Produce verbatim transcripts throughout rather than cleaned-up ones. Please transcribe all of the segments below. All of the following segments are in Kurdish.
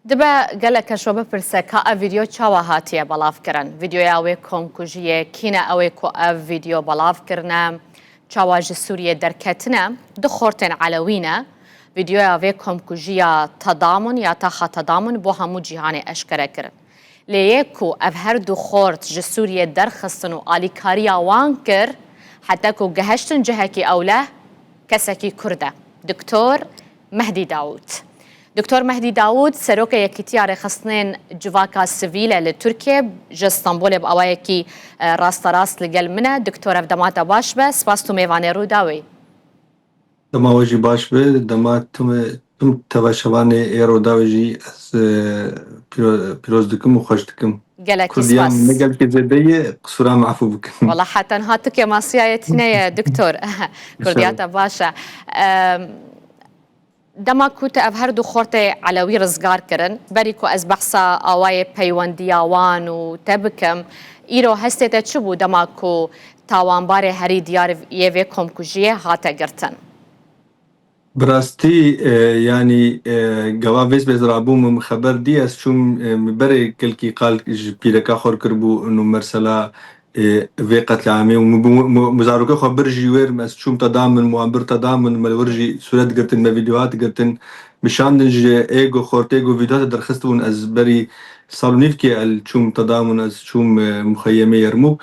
Dibe gelek kes we bipirse ka ev vîdeo çawa hatiye belavkirin? Vîdeoya wê komkujiyê kî ne ew ê ku ev vîdeo belavkirine? Çawa ji Sûriyê derketine? Du xortên Elewî ne. Vîdeoya vê komkujiya Tadamun ya Taxa Tadamun bo hemû cîhanê eşkere kirin. Lê yê ku ev her du xort ji Sûriyê derxistin û alîkariya wan kir, heta ku gehiştin cihekî ewleh, kesekî Kurd e. Doktor Mehdî Dawûd. Doktor Mehdî Dawûd, serokê Yekîtiya Rêxistinên Civaka Sivîl e li Tirkiyê, ji Stenbolê bi awayekî, e, rasterast li gel min e. Doktor, ev dema te baş be. Spas tu mêvanê Rûdawê yî. Dema we jî baş be, dema tim, tim tevaşevanê ê Rûdawê jî ez, e, pîro-, pîroz dikim û xweş dikim. Gelekî Kurdiya spas. Min ne gelkî zêde ye, qisûra min efû bikin. Wala heta niha tu kêmasiyayê tîne ye, doktor. Kurdiya te baş e. Em, Dema ku te ev her du xortê Elewî rizgar kirin, berî ku ez behsa awayê peywendiya wan û te bikim, îro hestê te çi bû dema ku tawanbarê herî diyar yê vê komkujiyê hate girtin? Bi rastî, e, yanî, e, gava vês bêz rabû min xeber dî, ez çûm, e, min berê gelkî qal ji pîreka xwe kiribû û mesela, e, vê qetliamê û min, min, min, min zarokê xwe bir jî wêr, ez çûm Tadamun, min wan bir Tadamun, me li wir jî sûret girtin, me vîdeohat girtin, bişandin ji ê go xortê go vîdeohat derxistibûn, ez berî sal û nîvkê el çûm Tadamun, ez çûm, e, muxeyemê Yermûk.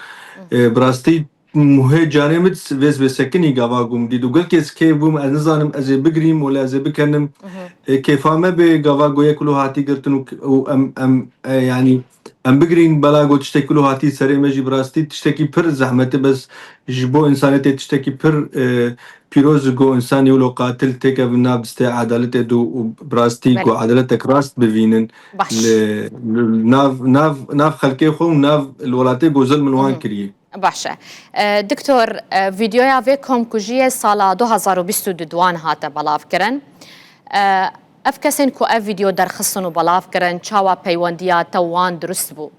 E, bi rastî muhê canê min vêz vê sekinî gava gum dît û gelkê ez kêf bûm, ez nizanim ez ê bigirîm wala ez ê bikenim. E, kêfa me bê gava goyê kulo hatî girtin û, û em, em, e, yanî em bigirîn bela go tiştek kulo hatî serê me jî bi rastî tiştekî pir zehmet e, bes ji bo însanê tê tiştekî pir, e, pîroz go însanî wilo qatil têkevin nav distê edaletê dû û bi rastî go edaletek rast bivînin li, li nav, nav, nav xelkê xwe û nav li welatê go zilm li wan kiriye. Baş e. E, Doktor, e, vîdeoya vê komkujiyê sala du hazar û bîst û du duwan hate belavkirin. E, ev kesên ku ev vîdeo derxistin û belavkirin, çawa peywendiya te wan dirust bû?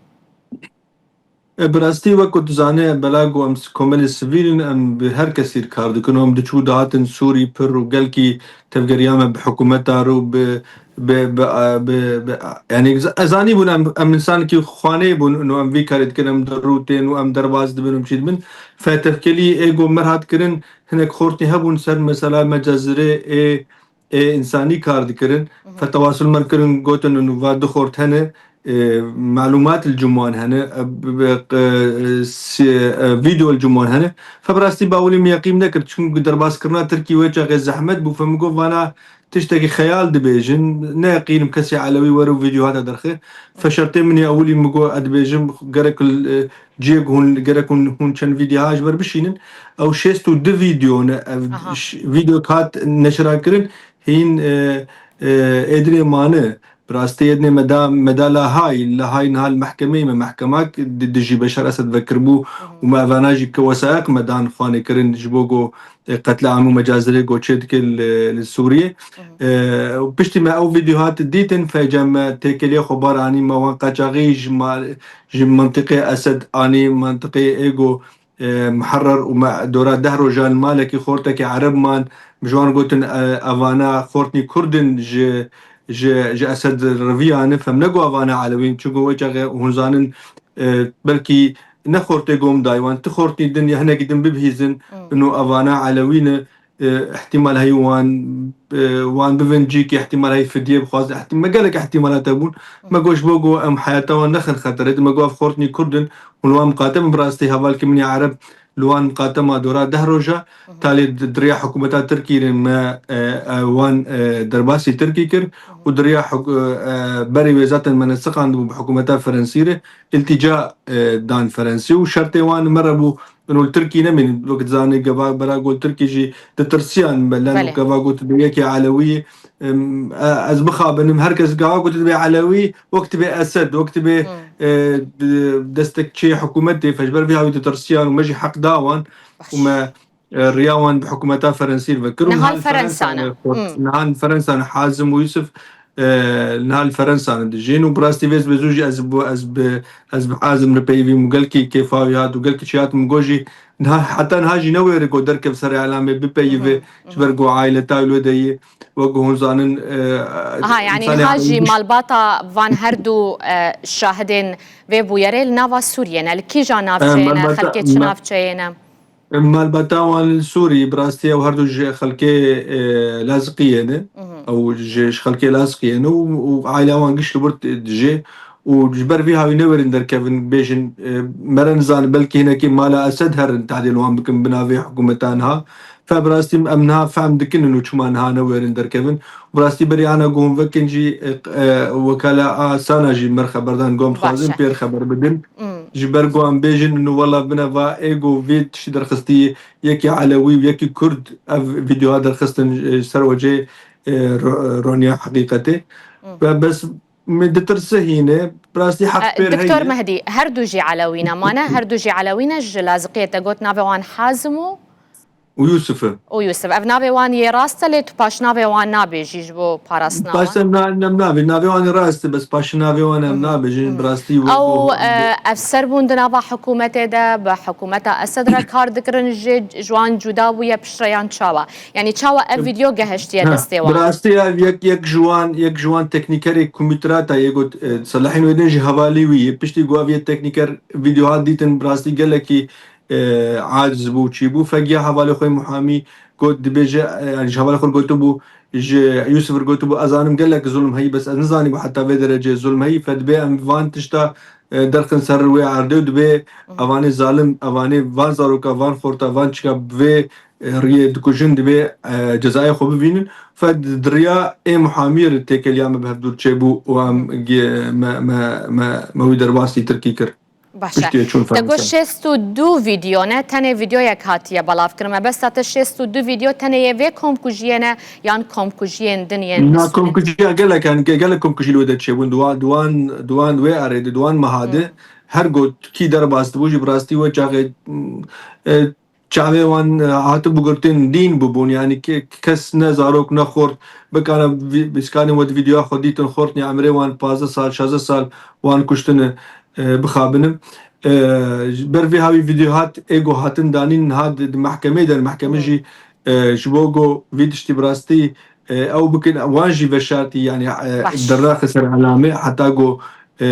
E, bi rastî wek ku tu zanî, bela ku em s-, komelê sivîl in, em bi her kesî kar dikin û em diçû dihatin Sûrî pir û gelkî tevgeriya me bi hikûmeta re û bi, bi, bi, bi, bi, yanî ez zanîbûn em, em însankî xwanê bûn û em vî karê dikin, em derû tên û em derbas dibin û em çî dibin. Fe tevkelî ê go mer hat kirin, hinek xortî hebûn ser mesela me cezirê ê ê însanî kar dikirin. Fe tewasul mer kirin, gotin û va du xort hene, e, malûmat li cim wan hene, e, bi, bi, e, si-, e, vîdeo li cim wan hene. Fe bi rastî bawilî min yeqîn nekir, çimkû derbaskirina Tirkî wê çaxê zehmet bû. Fe min got vana tiştekî xeyal dibêjin, neyeqînim kesê Elewî were û vîdeo hate derxe. Fe şertê min ê ewilî min got ez dibêjim gerek li, e, ciyê ku hûn, gerek hûn, hûn çend vîdyoha ji ber bişînin. Ew şêst û du vîdyo ne. Ev ş-, vîdyo hat neşira kirin, hîn, e, e, êdinê mane. Bi rastî êdinê me da, me da lahay, lahay niha li mehkemeyê me mehkemak di, dijî Beşar Esed vekiribû û me evana jî ke wesaeq me dan xwanê kirin ji bo ku e, qetliam û mecazirê ku çê dike li, li Sûriyê. E, û piştî me ew vîdyohat dîtin, fêca me têkiliyê xwe bar anî, me wan qaçaxî ji ma-, ji mentiqê Esed anî, mentiqê ê ku, e, Muherrer û me dora deh rojan li malekî xortekî Ereb man, min ji wan gotin, e, evana xortnî Kurd in ji, ji, ji Esed reviyane, fem ne ku evana Elewîn, çunku wê çaxê hûn zanin, e, belkî ne xortê gom daywan, tu xortî din ya hinekî din bibihîzin, ino evana Elewî ne, e, ihtimal heyî wan, e, wan bivin cîkî, ihtimal heyî fidye bixwazin, ihtim-, me gelek ihtimalat hebûn. Me got ji bo ku em heyata wan nexin xeterê, me got ev xortnî Kurd in, hûn li wan miqate bin, bi rastî hevalkî min ya Ereb li wan miqate ma dora deh roja, talê di, di riya hikûmeta Tirkî re me, e, e, wan, e, derbasî Tirkî kir û di riya hik-, e, berê wê zaten me nesiqandibû bi hikûmeta Ferensî re. Îltîca, e, dan Ferensî û şertê wan li me re bû, ino li Tirkî nemînin. Wek dizanî gava bera got Tirkî jî ditirsiyan me, leno gava got bi yekê Elewî, em, e, ez mixabinim, her kes gava got dibe Elewî, wek dibe Esed, wek dibe, e, di-, destekçiyê hikûmetê, fe ji ber vê hawî ditirsiyan û me jî heq da wan û me, e, riya wan bi hikûmeta Ferensî re vekir û niha li Ferensane, niha li Ferensane Hazim û Yusuf, e, niha li Ferensa ne dijîn û bi rastî vê zû jî ez bi, ez bi, ez bi hazim re peyivîm û gelkî kêfa wî hat û gelkî çi hat min got jî niha, heta niha jî newêre ku derkev ser îlamê bipeyive ji ber ku aileta wî li wê de ye. Wek hûn zanin, e, Aha, yani insanê niha jî ailî malbata van her du, e, şahidên vê bûyerê li nava Sûriyê ne. Li kîja navçeyê ne? Xelkê çi navçeyê ne? Malbata wan li Sûrî, bi rastî ew her du ji xelkê, e, Laziqiyê ne. Ew ji, ji xelkê Laziqiyê ne û, û aila wan giş li wir dijê û ji ber vî hawî newêrin derkevin bêjin, e, me re nizane belkî hinekî mala Esed herin tehdê li wan bikin bi navê hikûmeta niha. Fe bi rastî em niha fehm dikin û çima niha newêrin derkevin. Bi rastî berî ana ku hûn vekin jî, e, e, wekala a Sana jî me re xeber dan, got em dixwazin pê re xeber bidin. Ji ber ku em bêjin, û wela bineva ê ku vê tiştî derxistî yekî Elewî û yekî Kurd ev vîdeoya derxistin, e, ser wecê, e, ro-, roniya heqîqetê. Ve bes min ditirse hîne, bi rastî heq E, pêr Doktor heye. Mehdî, her du jî Elewî ne, mane her du jî Elewî ne, ji Laziqiyê te got navê wan Hazim û û Yûsif e. Û Yûsif. Ev navê wan yê rast e, lê tu paşnavê wan nabêjî ji bo parastina wan? Paşnavê wan em nabêjin. Navê wan rast e, bes paşnavê wan em nabêjin. Bi rastî wek Ew, ku e, ev ser bûn di nava hikûmetê de, bi hikûmeta Esed re kar dikirin, ji, ji wan cuda bûye piştre yan çawa? Yani çawa ev vîdeo geheştiye destê wan? Bi rastî ev yek, yek ji wan, yek ji wan teknîkerê komîtrata yê got, e, Selahîn wê din jî hevalî wî ye. Piştî ku ev yê teknîker vîdeoya dîtin, bi rastî gelekî e, aciz bû, çî bû, fegiya hevalê xwe muhamî got, dibêje, e, yani ji hevalê xwe gotibû, ji Yûsif re gotibû, ez zanim gelek zulm heyî, bes ez nizanîbû heta vê derecê zulm heyî, fe dibê em van tişta, e, derxin ser wê erdê û dibê evanê zalim, evanê van zaroka, van xorta, van çika bi vê, e, riyê dikujin, dibê, e, cezayê xwe bivînin. Fe di, di riya ê muhamî re têkeliya me bi hevdûr çêbû û em gi-, me, me, me, me wî derbasî Tirkî kir. Baş e. Piştî çûn Te got Fransa. Şêst û du vîdeo ne, tenê vîdeoyek hatiye belav kirin. Mebesta te şêst û du vîdeo tenê yê vê komkujiyê ne, yan komkujiyên din yên Na, li Sûriyê? Komkujiya gelek, yani ge-, gelek komkujî li wê de çêbûn. Di wan, di wan, di wan wê erê de, di wan meha de, Hmm. her got kî derbas dibû jî bi rastî wê çaxê, e, çavê wan, e, hatibû girtin, dîn bûbûn. Yani ke-, kes ne zarok ne xort bikane vî-, bîskanê we di vîdeoya xwe dîtin, xortnî emrê wan pazdeh sal, şazdeh sal wan kuştine, e, bixabine. E, ji ber vê hawî vîdeo hat, ê ku hatin danîn niha di, di mehkemeyê de, mehkeme Hmm. jî, e, ji bo ku vî tiştî bi rastî, e, ew bikin, wan jî veşartî, yani, e, Baş. dernaxe ser elamê heta ku, e,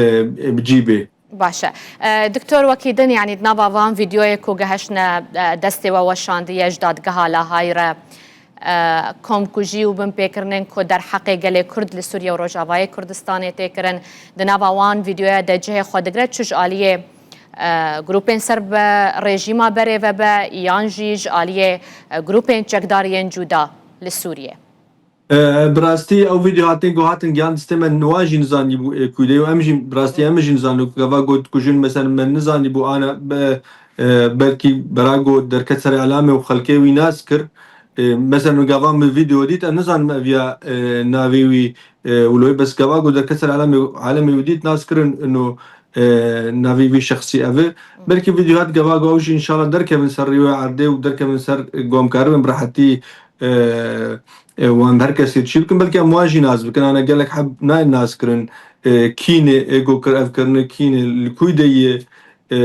e, bi cî bê. Baş e. E, Doktor, wekî din, yanî di nava van vîdeoyê ku gehiştine, e, destê we weşandiye ji dadgeha Lahayî re, e, komkujî û binpêkirinên ku derheqê gelê Kurd li Sûriye û Rojavayê Kurdistanê tê kirin, di nava wan vîdeoya de cihê xwe digire, çi ji aliyê, e, grûpên ser bi rejîma berê ve be, yan jî ji aliyê, e, grûpên çekdar yên cuda li Sûriye? E, bi rastî ew vîdeo hatên ku hatin gihan distê me, wan jî nizanîbû, e, ku de ye. Em jî bi rastî em jî nizanîn ku gava got ku jin mesela me nizanîbû ana be, e, belkî bera ku derket ser elamê û xelkê wî nas kir. E, mesela gava min vîdeo dît, em nizanim ev ya, e, navê wî, e, wilo ye. Bes gava ku derket ser elamê, alemê wî dît nas kirin ino, e, navê wî şexsî ev e. Belkî vîdeo hat gava ku ew jî înşallah derkevin ser rêwê erdê û derkevin ser, e, ku em karibin bi rehetî e, e, wan her kesê çî bikin, belkî em wan jî nas bikin. Ana gelek heb nayên nas kirin, e, kî ne, ê ku kir ev kirine, kî ne, li kû de ye, e,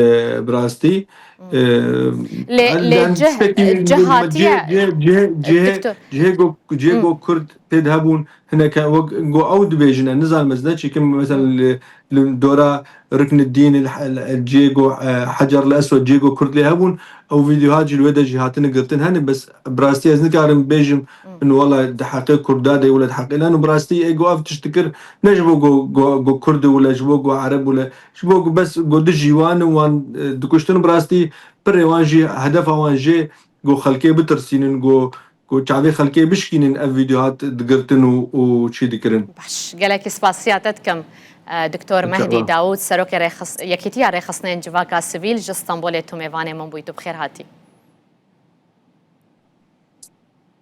bi rastî. E, Lê, lê yani cih, tiştekî cih hatiye, cihê, cihê, cihê, Doktor. Cihê ku, cihê Hmm. ku Kurd tê de hebûn, hineke wek ku ew dibêjin, ez nizanim ez ne çêkim, mesela Hmm. li, li dora Riknedîn, li he-, li cihê ku, e, Hecer li Eswed, cihê ku Kurd lê hebûn, ew vîdeoha jî li wê de jî hatine girtin hene, bes bi rastî ez nikarim bêjim, Hmm. in wela di heqê Kurda de wele di heqê lan û bi rastî ê ku ev tişt dikir, ne ji bo ku, ku, ku Kurd e wele ji bo ku Ereb wele, ji bo ku bes ku dijî wan in, wan, e, dikuştin, bi rastî pirê wan jî, hedefa wan jê ku xelkê bitirsînin, ku, ku çavê xelkê bişkînin ev vîdeo hat digirtin û, û çî dikirin. Baş, gelekî spasiya te dikim, e, Doktor Mehdi Dawud, Serokê Rêxis-, Yekîtiya Rêxistinên Civaka Sivîl ji Stenbolê tu mêvanê min bûyî, tu bi xêr hatî.